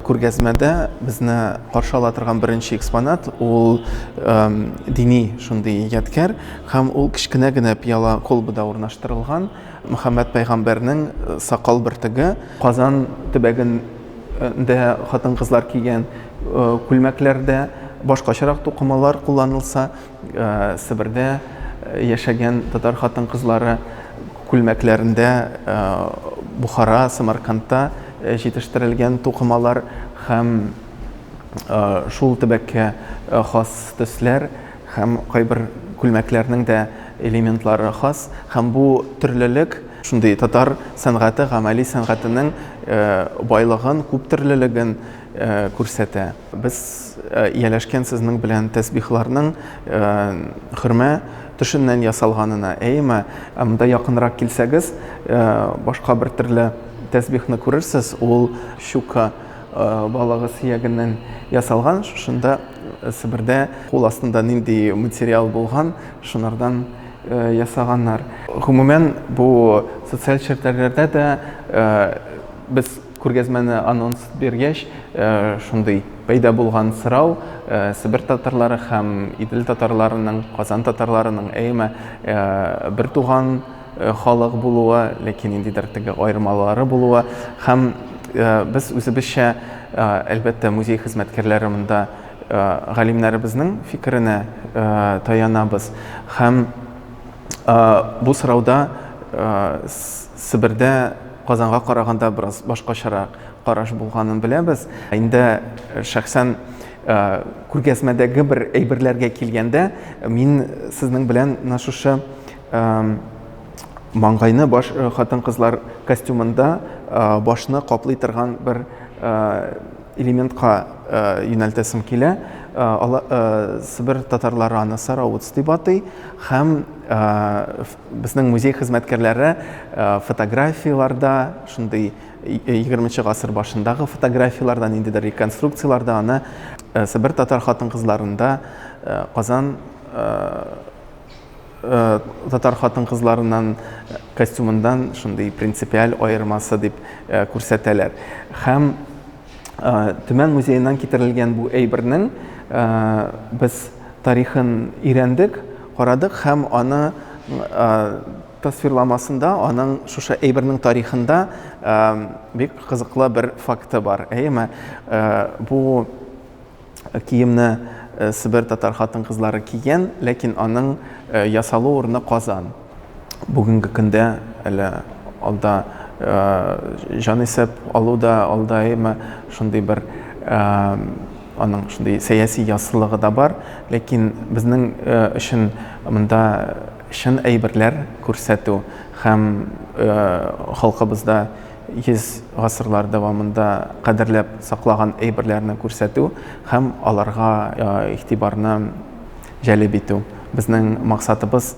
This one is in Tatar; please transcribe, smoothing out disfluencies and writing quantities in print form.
Күргәзмәдә безне каршы ала торган беренче экспонат ул дини шундый ядкәр һәм ул кечкенә генә пыяла колбада урнаштырылган Мөхәммәд пәйгамбәрнең сакал бөртеге. Казан төбәгендә хатын-кызлар кигән күлмәкләрдә башкачарак тукымалар кулланылса, Себердә яшәгән татар хатын-кызлары күлмәкләрендә Бухара, Самаркандта җитештерелгән тукымалар һәм шул төбәккә хас төсләр һәм кайбер күлмәкләрнең дә элементлары хас. Һәм бу төрлелек шундый татар сәнгате, гамәли сәнгатенең байлыгын, күптөрлелеген күрсәтә. Без ияләшкән сезнең белән тәсбихларның хөрмә төшеннән ясалганына, әйеме? Ә монда якынрак килсәгез, башка бер төрле тәсбихны күрерсез, ул щука балыгы сөягеннән ясалган. Шушында Себердә кул астында нинди материал булган, шунардан ясаганнар. Гомумән, бу социаль челтәрләрдә дә без Күргәзмәне анонс биргәч, шундый пәйда булган сорау, Себер татарлары һәм Идел татарларының, Казан татарларының, әйеме, бер туган халык булуы, ләкин ниндидер теге аермалары булуы һәм без үзебезчә, әлбәттә, музей хезмәткәрләре монда галимнәребезнең фикеренә таянабыз һәм бу сорауда Себердә Казанга караганда бераз башкачарак караш булганын беләбез. Инде шәхсән күргәзмәдәге бер әйберләргә килгәндә, мин сезнең белән менә шушы маңгайны баш хатын-кызлар костюмында башны каплый торган бер элементка юнәлтәсем килә. Себер татарлары аны сарауц дип атый һәм Безнең музей хезмәткәрләре фотографияләрдә, шундый 20 гасыр башындагы фотографияләрдә, ниндидер реконструкцияләрдә аны Себер татар хатын-кызларында Казан татар хатын-кызларыннан костюмыннан шундый принципиаль аермасы дип күрсәтәләр. Һәм Төмән музееннан китерелгән бу әйбернең без тарихын өйрәндек, карадык һәм аны тасвирламасында, аның шушы әйбернең тарихында бик кызыклы бер факты бар. Әйеме, бу киемне Себер татар хатын-кызлары кигән, ләкин аның ясалу урыны Казан. Бүгенге көндә әле алда җанисәп алу да алда, әйеме, шундый бер аның шундый сәяси яссылыгы да бар, ләкин безнең өчен монда чын әйберләр күрсәтү һәм халкыбызда йөз гасырлар дәвамында кадерләп саклаган әйберләрне күрсәтү һәм аларга игътибарны җәлеп итү безнең максатыбыз.